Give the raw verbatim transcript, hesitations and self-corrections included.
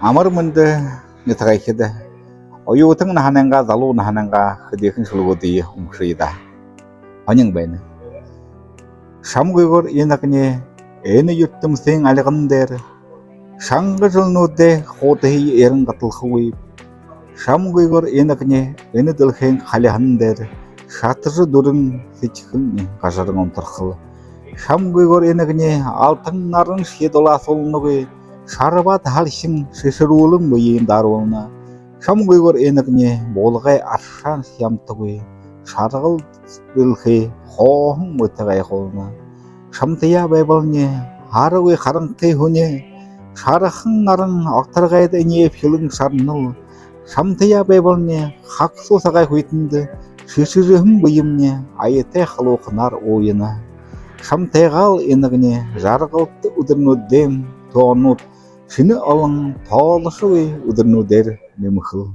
Амар мэндэ, нютагайхид! Оюутан наһанайнгаа, залуу наһанайнгаа хэдыхэн шүлэгүүдые уншая даа. Һонин байна. Шамгүйгөөр, инагни, энэ юртэмсын альган дээрэ шанга жэлнүүдэй хуудаһые эрэн гаталхагүйб. Шамгүйгөөр, инагни, энэ дэлхэйн халиһан дээрэ шатажа дүрэн сэдьхэлни гажаран унтархал. Шамгүйгөөр, инагни, алтан наран шье дулаасуулнагүй, шарбаад һалхин шэшэрүүлэн бэеым дааруулна. Шамгүйгөөр, инагни, булагай аршаан шье амтагүй, шаргал дэлхэй хооһон мэтэ гайхуулна. Шамтаяа байбални, һарагүй харанхы һүни, шарахан наран огторгойдо энеэбхилэн шарнал. Шамтаяа байбални, хагсуу сагай хүйтэндэ шэшэрһэн бэемни аятай халууханаар уяна. Шамтайгаал, инагни, жаргалта үдэрнүүдэйм тоонууд шэнэ олон тоолошогүй үдэрнүүдээр нэмэхэл.